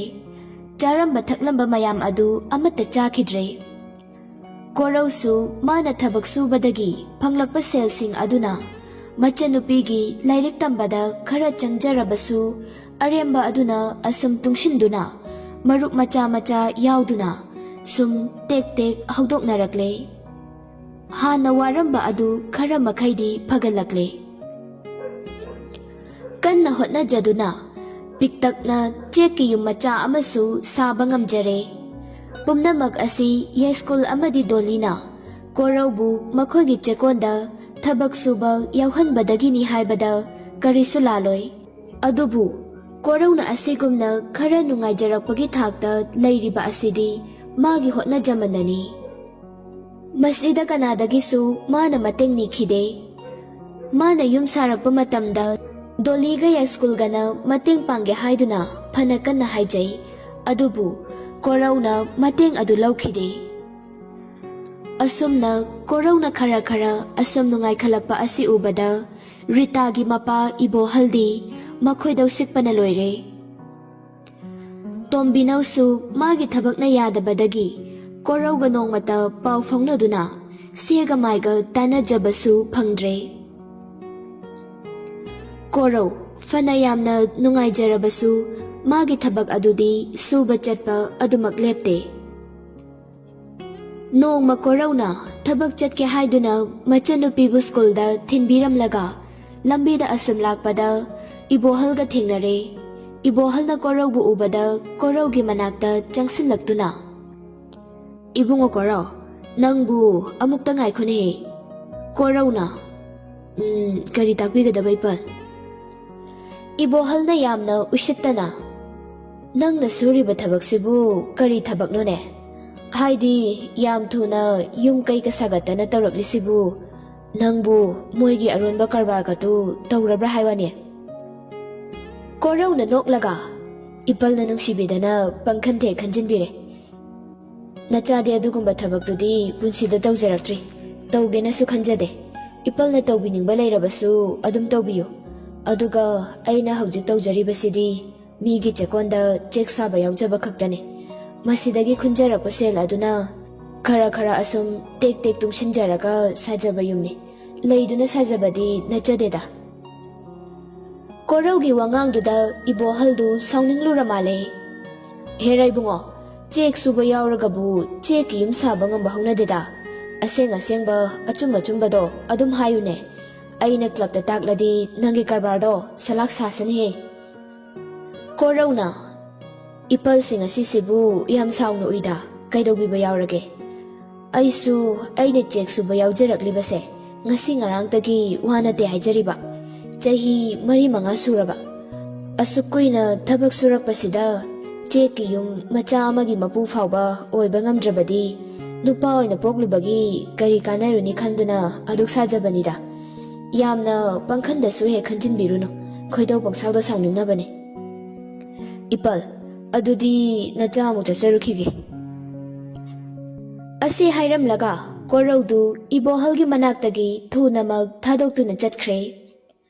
ꯆꯥꯔꯝꯕ ꯊꯛꯂꯝꯕ ꯃꯌꯥꯝ ꯑꯗꯨ ꯑꯃꯠꯇ ꯆꯥꯈꯤꯗ꯭ꯔꯦ꯫ ꯀꯣꯔꯧꯁꯨ ꯃꯥꯅ ꯊꯕꯛ ꯁꯨꯕꯗꯒꯤ ꯐꯪꯂꯛꯄ ꯁꯦꯜꯁꯤꯡ ꯑꯗꯨꯅ ꯃꯆꯟꯅꯨꯄꯤꯒꯤ ꯂꯥꯏꯔꯤꯛ ꯇꯝꯕꯗ ꯈꯔ ꯆꯪꯖꯔꯕꯁꯨ, ꯑꯔꯦꯝꯕ ꯑꯗꯨꯅ ꯑꯁꯨꯝ ꯇꯨꯡꯁꯤꯟꯗꯨꯅ ꯃꯔꯨꯞ ꯃꯆꯥ ꯃꯆꯥ ꯌꯥꯎꯗꯨꯅ ꯁꯨꯝ ꯇꯦꯛ ꯇꯦꯛ ꯍꯧꯗꯣꯛꯅꯔꯛꯂꯦ꯫ ꯍꯥꯟꯅ ꯋꯥꯔꯝꯕ ꯑꯗꯨ ꯈꯔ ꯃꯈꯩꯗꯤ ꯐꯒꯠꯂꯛꯂꯦ꯫ ꯀꯟꯅ ꯍꯣꯠꯅꯖꯗꯨꯅ ꯄꯤꯛꯇꯛꯅ ꯆꯦꯛꯀꯤ ꯌꯨꯝ ꯃꯆꯥ ꯑꯃꯁꯨ ꯁꯥꯕ ꯉꯝꯖꯔꯦ꯫ ꯄꯨꯝꯅꯃꯛ ꯑꯁꯤ ꯌꯥꯏꯁ꯭ꯀꯨꯜ ꯑꯃꯗꯤ ꯗꯣꯂꯤꯅ ꯀꯣꯔꯧꯕꯨ ꯃꯈꯣꯏꯒꯤ ꯆꯦꯀꯣꯟꯗ ꯊꯕꯛ ꯁꯨꯕ ꯌꯥꯎꯍꯟꯕꯗꯒꯤꯅꯤ ꯍꯥꯏꯕꯗ ꯀꯔꯤꯁꯨ ꯂꯥꯜꯂꯣꯏ꯫ ꯑꯗꯨꯕꯨ ꯀꯣꯔꯧꯅ ꯑꯁꯤꯒꯨꯝꯅ ꯈꯔ ꯅꯨꯡꯉꯥꯏꯖꯔꯛꯄꯒꯤ ꯊꯥꯛꯇ ꯂꯩꯔꯤꯕ ꯑꯁꯤꯗꯤ ꯃꯥꯒꯤ ꯍꯣꯠꯅꯖꯃꯟꯅꯅꯤ꯫ ꯃꯁꯤꯗ ꯀꯅꯥꯗꯒꯤꯁꯨ ꯃꯥꯅ ꯃꯇꯦꯡ ꯅꯤꯈꯤꯗꯦ꯫ ꯃꯥꯅ ꯌꯨꯝ ꯁꯥꯔꯛꯄ ꯃꯇꯝꯗ ꯗꯣꯂꯤꯒ ꯌꯥꯏꯁ꯭ꯀꯨꯜꯒꯅ ꯃꯇꯦꯡ ꯄꯥꯡꯒꯦ ꯍꯥꯏꯗꯨꯅ ꯐꯅ ꯀꯟꯅ ꯍꯥꯏꯖꯩ꯫ ꯑꯗꯨꯕꯨ ꯀꯣꯔꯧꯅ ꯃꯇꯦꯡ ꯑꯗꯨ ꯂꯧꯈꯤꯗꯦ꯫ ꯑꯁꯨꯝꯅ ꯀꯣꯔꯧꯅ ꯈꯔ ꯈꯔ ꯑꯁꯨꯝ ꯅꯨꯡꯉꯥꯏꯈꯠꯂꯛꯄ ꯑꯁꯤ ꯎꯕꯗ ꯔꯤꯇꯥꯒꯤ ꯃꯄꯥ ꯏꯕꯣꯍꯜꯗꯤ ꯃꯈꯣꯏꯗ ꯎꯁꯤꯛꯄꯅ ꯂꯣꯏꯔꯦ꯫ ꯇꯣꯝꯕꯤꯅꯧꯁꯨ ꯃꯥꯒꯤ ꯊꯕꯛꯅ ꯌꯥꯗꯕꯗꯒꯤ ꯀꯣꯔꯧꯒ ꯅꯣꯡꯃꯇ ꯄꯥꯎ ꯐꯥꯎꯅꯗꯨꯅ ꯁꯦꯒ ꯃꯥꯏꯒ ꯇꯥꯟꯅꯖꯕꯁꯨ ꯐꯪꯗ꯭ꯔꯦ꯫ ꯀꯣꯔꯧ ꯐꯅ ꯌꯥꯝꯅ ꯅꯨꯡꯉꯥꯏꯖꯔꯕꯁꯨ ꯃꯥꯒꯤ ꯊꯕꯛ ꯑꯗꯨꯗꯤ ꯁꯨꯕ ꯆꯠꯄ ꯑꯗꯨꯃꯛ ꯂꯦꯞꯇꯦ꯫ ꯅꯣꯡꯃ ꯀꯣꯔꯧꯅ ꯊꯕꯛ ꯆꯠꯀꯦ ꯍꯥꯏꯗꯨꯅ ꯃꯆꯟꯅꯨꯄꯤꯕꯨ ꯁ꯭ꯀꯨꯜꯗ ꯊꯤꯟꯕꯤꯔꯝꯂꯒ ꯂꯝꯕꯤꯗ ꯑꯁꯨꯝ ꯂꯥꯛꯄꯗ ꯏꯕꯣꯍꯜꯒ ꯊꯦꯡꯅꯔꯦ꯫ ꯏꯕꯣꯍꯜꯅ ꯀꯣꯔꯧꯕꯨ ꯎꯕꯗ ꯀꯣꯔꯧꯒꯤ ꯃꯅꯥꯛꯇ ꯆꯪꯁꯤꯜꯂꯛꯇꯨꯅ, "ꯏꯕꯨꯡꯉꯣ ꯀꯣꯔꯧ, ꯅꯪꯕꯨ ꯑꯃꯨꯛꯇ ꯉꯥꯏꯈꯣꯅꯦ꯫ ꯀꯣꯔꯧꯅ, "ꯎꯝ, ꯀꯔꯤ ꯇꯥꯛꯄꯤꯒꯗꯕ, ꯏꯄꯜ?" ꯏꯕꯣꯍꯜꯅ ꯌꯥꯝꯅ ꯎꯁꯤꯠꯇꯅ, "ꯅꯪꯅ ꯁꯨꯔꯤꯕ ꯊꯕꯛꯁꯤꯕꯨ ꯀꯔꯤ ꯊꯕꯛꯅꯣꯅꯦ? ꯍꯥꯏꯗꯤ, ꯌꯥꯝ ꯊꯨꯅ ꯌꯨꯝ ꯀꯩꯒ ꯁꯥꯒꯠꯇꯅ ꯇꯧꯔꯛꯂꯤꯁꯤꯕꯨ, ꯅꯪꯕꯨ ꯃꯣꯏꯒꯤ ꯑꯔꯣꯟꯕ ꯀꯔꯕꯥꯔꯒꯗꯨ ꯇꯧꯔꯕ꯭ꯔꯥ ꯍꯥꯏ ꯋꯥꯅꯤ?" ꯀꯣꯔꯧꯅ ꯅꯣꯛꯂꯒ, "ꯏꯄꯜꯅ ꯅꯨꯡꯁꯤꯕꯤꯗꯅ ꯄꯪꯈꯟ ꯍꯦꯛ ꯈꯟꯖꯤꯟꯕꯤꯔꯦ꯫ ꯅꯆꯥꯗꯤ ꯑꯗꯨꯒꯨꯝꯕ ꯊꯕꯛꯇꯨꯗꯤ ꯄꯨꯟꯁꯤꯗ ꯇꯧꯖꯔꯛꯇ꯭ꯔꯤ, ꯇꯧꯒꯦꯅꯁꯨ ꯈꯟꯖꯗꯦ꯫ ꯏꯄꯜꯅ ꯇꯧꯕꯤꯅꯤꯡꯕ ꯂꯩꯔꯕꯁꯨ ꯑꯗꯨꯝ ꯇꯧꯕꯤꯌꯨ꯫ ꯑꯗꯨꯒ ꯑꯩꯅ ꯍꯧꯖꯤꯛ ꯇꯧꯖꯔꯤꯕꯁꯤꯗꯤ ꯃꯤꯒꯤ ꯆꯦꯛꯀꯣꯟꯗ ꯆꯦꯛ ꯁꯥꯕ ꯌꯥꯎꯖꯕ ꯈꯛꯇꯅꯤ꯫ ꯃꯁꯤꯗꯒꯤ ꯈꯨꯟꯖꯔꯛꯄ ꯁꯦꯜ ꯑꯗꯨꯅ ꯈꯔ ꯈꯔ ꯑꯁꯨꯝ ꯇꯦꯛ ꯇꯦꯛ ꯇꯨꯡꯁꯤꯟꯖꯔꯒ ꯁꯥꯖꯕ ꯌꯨꯝꯅꯤ꯫ ꯂꯩꯗꯨꯅ ꯁꯥꯖꯕꯗꯤ ꯅꯠꯆꯗꯦꯗ꯫" ꯀꯣꯔꯧꯒꯤ ꯋꯥꯉꯥꯡꯗꯨꯗ ꯏꯕꯣꯍꯜꯗꯨ ꯁꯥꯎꯅꯤꯡꯂꯨꯔ ꯃꯥꯜꯂꯦ꯫ "ꯍꯦꯔꯥ ꯏꯕꯨꯡꯉꯣ, ꯆꯦꯛ ꯁꯨꯕ ꯌꯥꯎꯔꯒꯕꯨ ꯆꯦꯛꯀꯤ ꯌꯨꯝ ꯁꯥꯕ ꯉꯝꯕ ꯍꯧꯅꯗꯦꯗ꯫ ꯑꯁꯦꯡ ꯑꯁꯦꯡꯕ, ꯑꯆꯨꯝ ꯑꯆꯨꯝꯕꯗꯣ ꯑꯗꯨꯝ ꯍꯥꯏꯌꯨꯅꯦ꯫ ꯑꯩꯅ ꯀ꯭ꯂꯕꯇ ꯇꯥꯛꯂꯗꯤ ꯅꯪꯒꯤ ꯀꯔꯕꯥꯔꯗꯣ ꯁꯂꯥꯛ ꯁꯥꯁꯅꯤꯍꯦ꯫" ꯀꯣꯔꯧꯅ, "ꯏꯄꯜꯁꯤꯡ ꯑꯁꯤꯁꯤꯕꯨ ꯌꯥꯝ ꯁꯥꯎꯅ ꯎꯏꯗ, ꯀꯩꯗꯧꯕꯤꯕ ꯌꯥꯎꯔꯒꯦ? ꯑꯩꯁꯨ ꯑꯩꯅ ꯆꯦꯛ ꯁꯨꯕ ꯌꯥꯎꯖꯔꯛꯂꯤꯕꯁꯦ ꯉꯁꯤ ꯉꯔꯥꯡꯇꯒꯤ ꯋꯥ ꯅꯠꯇꯦ ꯍꯥꯏꯖꯔꯤꯕ꯫ ꯆꯍꯤ ꯃꯔꯤ ꯃꯉꯥ ꯁꯨꯔꯕ꯫ ꯑꯁꯨꯛ ꯀꯨꯏꯅ ꯊꯕꯛ ꯁꯨꯔꯛꯄꯁꯤꯗ ꯆꯦꯛꯀꯤ ꯌꯨꯝ ꯃꯆꯥ ꯑꯃꯒꯤ ꯃꯄꯨ ꯐꯥꯎꯕ ꯑꯣꯏꯕ ꯉꯝꯗ꯭ꯔꯕꯗꯤ ꯅꯨꯄꯥ ꯑꯣꯏꯅ ꯄꯣꯛꯂꯨꯕꯒꯤ ꯀꯔꯤ ꯀꯥꯟꯅꯔꯨꯅꯤ ꯈꯟꯗꯨꯅ ꯑꯗꯨꯛ ꯁꯥꯖꯕꯅꯤꯗ꯫ ꯌꯥꯝꯅ ꯄꯪꯈꯟꯗꯁꯨ ꯍꯦꯛ ꯈꯟꯖꯤꯟꯕꯤꯔꯨꯅꯨ, ꯈꯣꯏꯗꯧ ꯄꯪꯁꯥꯎꯗ ꯁꯥꯎꯅꯤꯡꯅꯕꯅꯦ꯫ ꯏꯄꯜ, ꯑꯗꯨꯗꯤ ꯅꯆꯥ ꯑꯃꯨꯛ ꯆꯠꯆꯔꯨꯈꯤꯒꯦ꯫" ꯑꯁꯤ ꯍꯥꯏꯔꯝꯂꯒ ꯀꯣꯔꯧꯗꯨ ꯏꯕꯣꯍꯜꯒꯤ ꯃꯅꯥꯛꯇꯒꯤ ꯊꯨꯅꯃꯛ ꯊꯥꯗꯣꯛꯇꯨꯅ ꯆꯠꯈ꯭ꯔꯦ꯫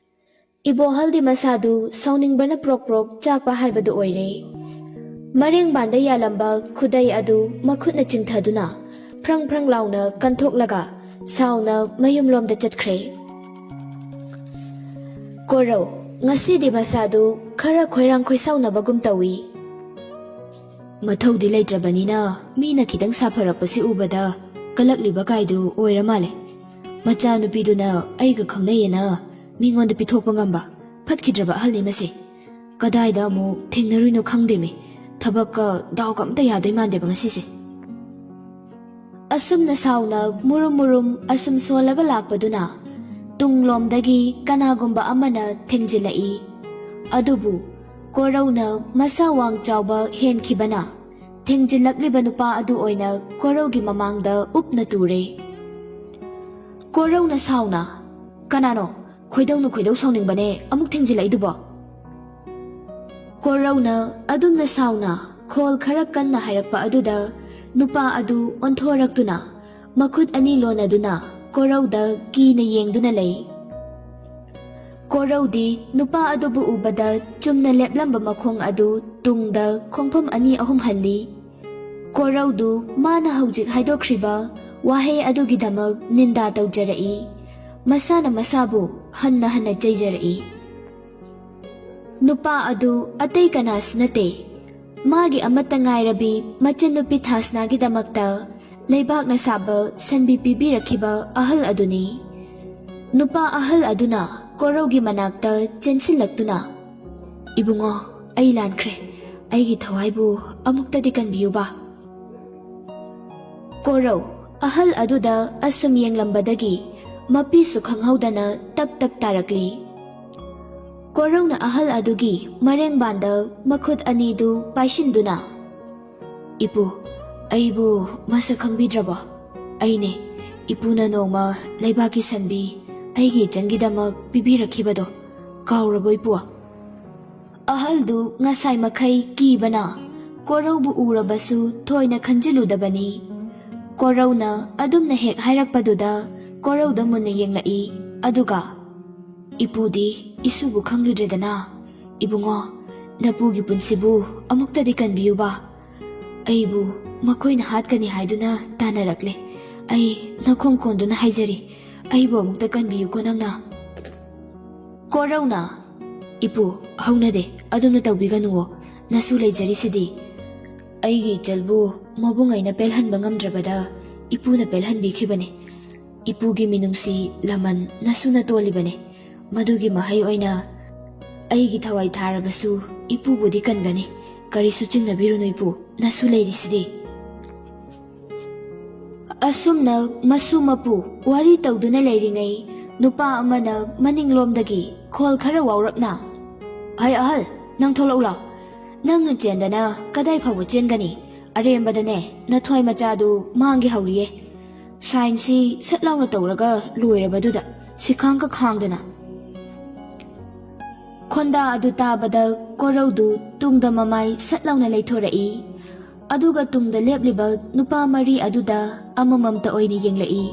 ꯏꯕꯣꯍꯜꯗꯤ ꯃꯁꯥꯗꯨ ꯁꯥꯎꯅꯤꯡꯕꯅ ꯄ꯭ꯔꯣꯛ ꯄ꯭ꯔꯣꯛ ꯆꯥꯛꯄ ꯍꯥꯏꯕꯗꯨ ꯑꯣꯏꯔꯦ꯫ ꯃꯔꯦꯡꯕꯥꯟꯗ ꯌꯥꯜꯂꯝꯕ ꯈꯨꯗꯩ ꯑꯗꯨ ꯃꯈꯨꯠꯅ ꯆꯤꯡꯊꯗꯨꯅ ꯐ꯭ꯔꯪ ꯐ꯭ꯔꯪ ꯂꯥꯎꯅ ꯀꯟꯊꯣꯛꯂꯒ ꯁꯥꯎꯅ ꯃꯌꯨꯝꯂꯣꯝꯗ ꯆꯠꯈ꯭ꯔꯦ꯫ ꯀꯣꯔꯧ, ꯉꯁꯤꯗꯤ ꯃꯁꯥꯗꯨ ꯈꯔ ꯈꯣꯏꯔꯥꯡ ꯈꯣꯏꯁꯥꯎꯅꯕꯒꯨꯝ ꯇꯧꯏ꯫ ꯃꯊꯧꯗꯤ ꯂꯩꯇ꯭ꯔꯕꯅꯤꯅ ꯃꯤꯅ ꯈꯤꯇꯪ ꯁꯥꯐꯔꯛꯄꯁꯤ ꯎꯕꯗ ꯀꯂꯛꯂꯤꯕ ꯀꯥꯏꯗꯨ ꯑꯣꯏꯔ ꯃꯥꯜꯂꯦ꯫ ꯃꯆꯥꯅꯨꯄꯤꯗꯨꯅ ꯑꯩꯒ ꯈꯪꯅꯩꯌꯦꯅ ꯃꯤꯉꯣꯟꯗ ꯄꯤꯊꯣꯛꯄ ꯉꯝꯕ ꯐꯠꯈꯤꯗ꯭ꯔꯕ ꯑꯍꯜꯅꯤ ꯃꯁꯤ꯫ ꯀꯗꯥꯏꯗ ꯑꯃꯨꯛ ꯊꯦꯡꯅꯔꯨꯏꯅꯣ ꯈꯪꯗꯦꯃꯤ꯫ ꯊꯕꯛꯀ ꯗꯥꯎꯒ ꯑꯝꯇ ꯌꯥꯗꯣꯏ ꯃꯥꯟꯗꯦꯕ ꯉꯁꯤꯁꯦ꯫ ꯑꯁꯨꯝꯅ ꯁꯥꯎꯅ ꯃꯨꯔꯨꯝ ꯃꯨꯔꯨꯝ ꯑꯁꯨꯝ ꯁꯣꯜꯂꯒ ꯂꯥꯛꯄꯗꯨꯅ ꯇꯨꯡꯂꯣꯝꯗꯒꯤ ꯀꯅꯥꯒꯨꯝꯕ ꯑꯃꯅ ꯊꯦꯡꯖꯤꯜꯂꯛꯏ꯫ ꯑꯗꯨꯕꯨ ꯀꯣꯔꯧꯅ ꯃꯁꯥ ꯋꯥꯡ ꯆꯥꯎꯕ ꯍꯦꯟꯈꯤꯕꯅ ꯊꯦꯡꯖꯤꯜꯂꯛꯂꯤꯕ ꯅꯨꯄꯥ ꯑꯗꯨ ꯑꯣꯏꯅ ꯀꯣꯔꯧꯒꯤ ꯃꯃꯥꯡꯗ ꯎꯞꯅ ꯇꯨꯔꯦ꯫ ꯀꯣꯔꯧꯅ ꯁꯥꯎꯅ, "ꯀꯅꯥꯅꯣ? ꯈꯣꯏꯗꯧꯅ ꯈꯣꯏꯗꯧ ꯁꯥꯎꯅꯤꯡꯕꯅꯦ ꯑꯃꯨꯛ ꯊꯦꯡꯖꯤꯜꯂꯛꯏꯗꯨꯕꯣ?" ꯀꯣꯔꯧꯅ ꯑꯗꯨꯝꯅ ꯁꯥꯎꯅ ꯈꯣꯜ ꯈꯔ ꯀꯟꯅ ꯍꯥꯏꯔꯛꯄ ꯑꯗꯨꯗ ꯅꯨꯄꯥ ꯑꯗꯨ ꯑꯣꯟꯊꯣꯔꯛꯇꯨꯅ ꯃꯈꯨꯠ ꯑꯅꯤ ꯂꯣꯟꯅꯗꯨꯅ ꯀꯣꯔꯧꯗ ꯀꯤꯅ ꯌꯦꯡꯗꯨꯅ ꯂꯩ꯫ ꯀꯣꯔꯧꯗꯤ ꯅꯨꯄꯥ ꯑꯗꯨꯕꯨ ꯎꯕꯗ ꯆꯨꯝꯅ ꯂꯦꯞꯂꯝꯕ ꯃꯈꯣꯡ ꯑꯗꯨ ꯇꯨꯡꯗ ꯈꯣꯡꯐꯝ ꯑꯅꯤ ꯑꯍꯨꯝ ꯍꯜꯂꯤ꯫ ꯀꯣꯔꯧꯗꯨ ꯃꯥꯅ ꯍꯧꯖꯤꯛ ꯍꯥꯏꯗꯣꯛꯈ꯭ꯔꯤꯕ ꯋꯥꯍꯩ ꯑꯗꯨꯒꯤꯗꯃꯛ ꯅꯤꯟꯗꯥ ꯇꯧꯖꯔꯛꯏ꯫ ꯃꯁꯥꯅ ꯃꯁꯥꯕꯨ ꯍꯟꯅ ꯍꯟꯅ ꯆꯩꯖꯔꯛꯏ꯫ ꯅꯨꯄꯥ ꯑꯗꯨ ꯑꯇꯩ ꯀꯅꯥꯁꯨ ꯅꯠꯇꯦ, ꯃꯥꯒꯤ ꯑꯃꯠꯇ ꯉꯥꯏꯔꯕꯤ ꯃꯆꯟꯅꯨꯄꯤ ꯊꯥꯁꯅꯥꯒꯤꯗꯃꯛꯇ ꯂꯩꯕꯥꯛꯅ ꯁꯥꯕ ꯁꯟꯕꯤ ꯄꯤꯕꯤꯔꯛꯈꯤꯕ ꯑꯍꯜ ꯑꯗꯨꯅꯤ꯫ ꯅꯨꯄꯥ ꯑꯍꯜ ꯑꯗꯨꯅ ꯀꯣꯔꯧꯒꯤ ꯃꯅꯥꯛꯇ ꯆꯦꯟꯁꯤꯜꯂꯛꯇꯨꯅ, "ꯏꯕꯨꯡꯉꯣ, ꯑꯩ ꯂꯥꯟꯈ꯭ꯔꯦ꯫ ꯑꯩꯒꯤ ꯊꯋꯥꯏꯕꯨ ꯑꯃꯨꯛꯇꯗꯤ ꯀꯟꯕꯤꯌꯨꯕ꯫" ꯀꯣꯔꯧ ꯑꯍꯜ ꯑꯗꯨꯗ ꯑꯁꯨꯝ ꯌꯦꯡꯂꯝꯕꯗꯒꯤ ꯃꯄꯤꯁꯨ ꯈꯪꯍꯧꯗꯅ ꯇꯞ ꯇꯞ ꯇꯥꯔꯛꯂꯤ꯫ ꯀꯣꯔꯧꯅ ꯑꯍꯜ ꯑꯗꯨꯒꯤ ꯃꯔꯦꯡꯕꯥꯟꯗ ꯃꯈꯨꯠ ꯑꯅꯤꯗꯨ ꯄꯥꯏꯁꯤꯟꯗꯨꯅ, "ꯏꯄꯨ, ꯑꯩꯕꯨ ꯃꯁꯛ ꯈꯪꯕꯤꯗ꯭ꯔꯕꯣ? ꯑꯩꯅꯦ, ꯏꯄꯨꯅ ꯅꯣꯡꯃ ꯂꯩꯕꯥꯛꯀꯤ ꯁꯟꯕꯤ ꯑꯩꯒꯤ ꯏꯆꯟꯒꯤꯗꯃꯛ ꯄꯤꯕꯤꯔꯛꯈꯤꯕꯗꯣ꯫ ꯀꯥꯎꯔꯕꯣ, ꯏꯄꯨ?" ꯑꯍꯜꯗꯨ ꯉꯁꯥꯏ ꯃꯈꯩ ꯀꯤꯕꯅ ꯀꯣꯔꯧꯕꯨ ꯎꯔꯕꯁꯨ ꯊꯣꯏꯅ ꯈꯟꯖꯤꯜꯂꯨꯗꯕꯅꯤ꯫ ꯀꯣꯔꯧꯅ ꯑꯗꯨꯝꯅ ꯍꯦꯛ ꯍꯥꯏꯔꯛꯄꯗꯨꯗ ꯀꯣꯔꯧꯗ ꯃꯨꯟꯅ ꯌꯦꯡꯂꯛꯏ꯫ ꯑꯗꯨꯒ, "ꯏꯄꯨꯗꯤ ꯏꯁꯨꯕꯨ ꯈꯪꯂꯨꯗ꯭ꯔꯦꯗꯅ꯫ ꯏꯕꯨꯡꯉꯣ, ꯅꯄꯨꯒꯤ ꯄꯨꯟꯁꯤꯕꯨ ꯑꯃꯨꯛꯇꯗꯤ ꯀꯟꯕꯤꯌꯨꯕ꯫ ꯑꯩꯕꯨ ꯃꯈꯣꯏꯅ ꯍꯥꯠꯀꯅꯤ ꯍꯥꯏꯗꯨꯅ ꯇꯥꯟꯅꯔꯛꯂꯦ꯫ ꯑꯩ ꯅꯈꯣꯡ ꯀꯣꯟꯗꯨꯅ ꯍꯥꯏꯖꯔꯤ, ꯑꯩꯕꯨ ꯑꯃꯨꯛꯇ ꯀꯟꯕꯤꯌꯨꯀꯣ ꯅꯪꯅ꯫" ꯀꯣꯔꯧꯅ, "ꯏꯄꯨ, ꯍꯧꯅꯗꯦ, ꯑꯗꯨꯝꯅ ꯇꯧꯕꯤꯒꯅꯨꯋꯣ꯫ ꯅꯁꯨ ꯂꯩꯖꯔꯤꯁꯤꯗꯤ꯫ ꯑꯩꯒꯤ ꯏꯆꯜꯕꯨ ꯃꯕꯨꯡ ꯑꯩꯅ ꯄꯦꯜꯍꯟꯕ ꯉꯝꯗ꯭ꯔꯕꯗ ꯏꯄꯨꯅ ꯄꯦꯜꯍꯟꯕꯤꯈꯤꯕꯅꯤ꯫ ꯏꯄꯨꯒꯤ ꯃꯤꯅꯨꯡꯁꯤ ꯂꯃꯟ ꯅꯁꯨꯅ ꯇꯣꯜꯂꯤꯕꯅꯤ꯫ ꯃꯗꯨꯒꯤ ꯃꯍꯩ ꯑꯣꯏꯅ ꯑꯩꯒꯤ ꯊꯋꯥꯏ ꯊꯥꯔꯕꯁꯨ ꯏꯄꯨꯕꯨꯗꯤ ꯀꯟꯒꯅꯤ꯫ ꯀꯔꯤꯁꯨ ꯆꯤꯡꯅꯕꯤꯔꯨꯅꯨ ꯏꯄꯨ, ꯅꯁꯨ ꯂꯩꯔꯤꯁꯤꯗꯤ꯫" ꯑꯁꯨꯝꯅ ꯃꯁꯨ ꯃꯄꯨ ꯋꯥꯔꯤ ꯇꯧꯗꯨꯅ ꯂꯩꯔꯤꯉꯩ, ꯅꯨꯄꯥ ꯑꯃꯅ ꯃꯅꯤꯡꯂꯣꯝꯗꯒꯤ ꯈꯣꯜ ꯈꯔ ꯋꯥꯎꯔꯞꯅ, "ꯍꯩ ꯑꯍꯜ, ꯅꯪ ꯊꯣꯛꯂꯛꯎ ꯂꯥꯎ꯫ ꯅꯪꯅ ꯆꯦꯟꯗꯅ ꯀꯗꯥꯏ ꯐꯥꯎꯕ ꯆꯦꯟꯒꯅꯤ? ꯑꯔꯦꯝꯕꯗꯅꯦ ꯅꯊ꯭ꯋꯥꯏ ꯃꯆꯥꯗꯨ ꯃꯥꯡꯒꯦ ꯍꯧꯔꯤꯌꯦ꯫ ꯁꯥꯏꯟꯁꯁꯤ ꯁꯠ ꯂꯥꯎꯅ ꯇꯧꯔꯒ ꯂꯣꯏꯔꯕꯗꯨꯗ ꯁꯤꯈꯥꯡꯒ ꯈꯥꯡꯗꯅ"꯫ ꯈꯣꯟꯗꯥ ꯑꯗꯨ ꯇꯥꯕꯗ ꯀꯣꯔꯧꯗꯨ ꯇꯨꯡꯗ ꯃꯃꯥꯏ ꯁꯠ ꯂꯥꯎꯅ ꯂꯩꯊꯣꯔꯛꯏ꯫ ꯑꯗꯨꯒ ꯇꯨꯡꯗ ꯂꯦꯞꯂꯤꯕ ꯅꯨꯄꯥ ꯃꯔꯤ ꯑꯗꯨꯗ ꯑꯃꯃꯝꯇ ꯑꯣꯏꯅ ꯌꯦꯡꯂꯛꯏ꯫